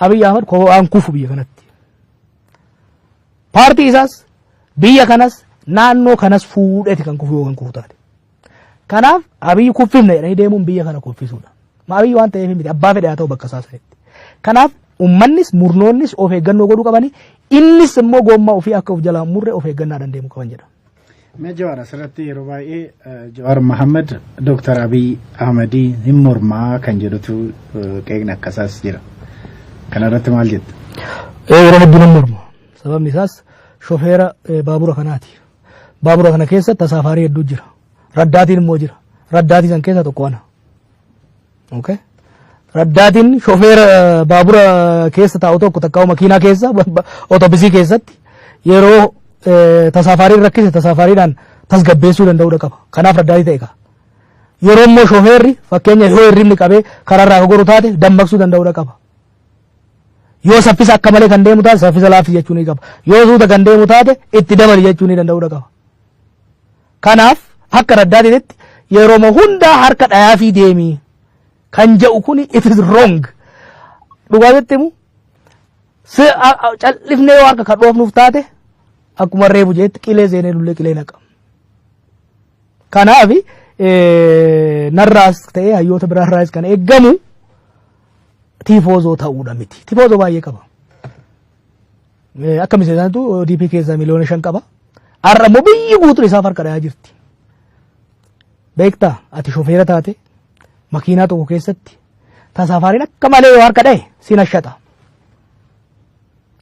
Abiy Ahmad kophaan kufu biyya kanatti. Paartii isaas, biyya kanas, naannoo kanas fuudheeti kan kufu yoo kan kufu taate. Kanaaf Abiy kuffifna jedhanii deemuun biyya kana kuffisuudha. Ma Abiy waan ta'eef miti, abbaa fedhe haa ta'u bakka isaa sanitti. Kanaaf uummannis murnoonnis of eeggannoo godhuu qabanii, innis immoo goommaa ofii akka of jalaa murre of eeggannaadhaan deemuu qaban jedha. Mee Jawaar, asirratti yeroo baay'ee Jawaar Mohammed Dooktar Abiy Ahmedii hin mormaa kan jedhutu qeeqni akkasaas jira. Kana irratti maal jetta? Yeroo hedduu nan morma. Sababni isaas shofeera baabura kanaati. Baabura kana keessa tasaafarii hedduu jira. Raddaatiin immoo jira. Raddaatii san keessa tokko ana. Okay. Raddaatiin shofeera baabura keessa taa'u tokko takka makiinaa keessa, otobisii keessatti yeroo tasaafaariin rakkise tasaafaariidhaan tasgabbeessuu danda'uudha qaba. Kanaaf raddaatii ta'e qaba. Yeroo immoo shofeerri fakkeenya yoo hirribni qabee karaarraa goru taate dammaqsuu danda'uudha qaba. Yoo saffisa akka malee kan deemu taate saffisa laaffisi jechuu ni qaba. Yoo suuta kan deemu taate itti dabali jechuu ni danda'uudha qaba. Kanaaf akka raddaatiitti yeroo hundaa harka dhayaafii deemi kan jedhu kun it is wrong. Dhugaatitti himu, cal'ifnee yoo harka kan dhoofnuuf taate akkuma reebu jeetti qilee seenee lullee qilee naqa. Kanaaf narraas ta'ee hayyoota biraarraas kan eeggamu tifoozoo ta'uudha miti. Tifoozoo baay'ee qaba. Akka miseensaatu ODP keessaa 5 miliyoona qaba. Har'a immoo biyyi guutuun isaaf harka dhayaa jirti. Beektaa, ati shofeera taate makiinaa tokko keessatti tasaafaariin akka malee yoo harka dhaye sin ashata.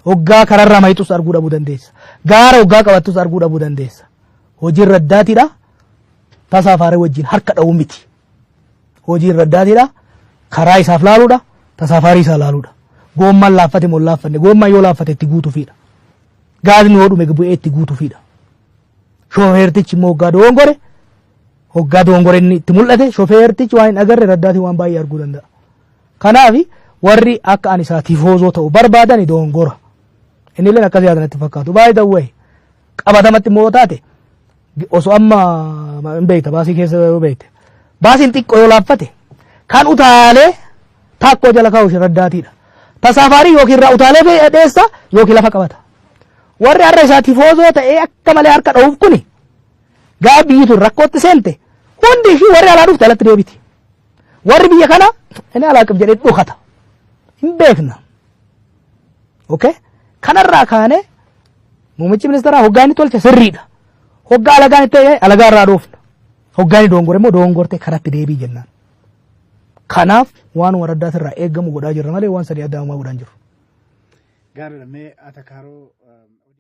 Hoggaa kararraa mayxus arguu dhabuu dandeessa. Gaara hoggaa qabattus arguu dhabuu dandeessa. Hojiin raddaatiidha. Tasaafaaree wajjin harka dha'uu miti. Hojiin raddaatiidha. Karaa isaaf laaluudha. Tasaafarii isaa laaluudha. Goommaan laaffate moo laaffanne? Goommaan yoo laaffate itti guutuufiidha. Gaazni yoo dhume bu'ee itti guutuufiidha. Shofeertichi immoo hoggaa dogongore, hoggaa dogongore inni itti mul'ate, shofeertichi waan hin agarre raddaatiin waan baay'ee arguu danda'a. Kanaaf warri akka ani isaa tifoozoo ta'u barbaadan dogongora. Inni illee akkas yaadan itti fakkaatu. Baay'ee dawwee qabatamatti immoo taate osoo amma hin beekta, baasii keessa yoo beekte, baasiin xiqqoo yoo laaffate kan utaalee taakkoo jala kaa'u raddaatiidha. Tasaafarii yookiin irraa utaalee dheessa yookiin lafa qabata. Warri har'a isaa tifoozoo ta'ee akka malee harka dha'uuf kuni gaafa biyyi tun rakkootti seente hundi ishii warri alaa dhufte alatti deebiti. Warri biyya kana inni alaaqif jedhee dhokata. Hin beekna. Okay? Kanarraa kaanee muummichi ministeeraa hoggaa inni tolche sirriidha. Hoggaa alagaan itti ta'e alagaa irraa dhoofna. Hoggaa inni dogongore immoo dogongorte karatti deebii jennaan. Kanaaf waan warra irraa eeggamu godhaa jirra malee waan sadii adda godhaa hin jiru. Gaariidha, mee atakaaroo.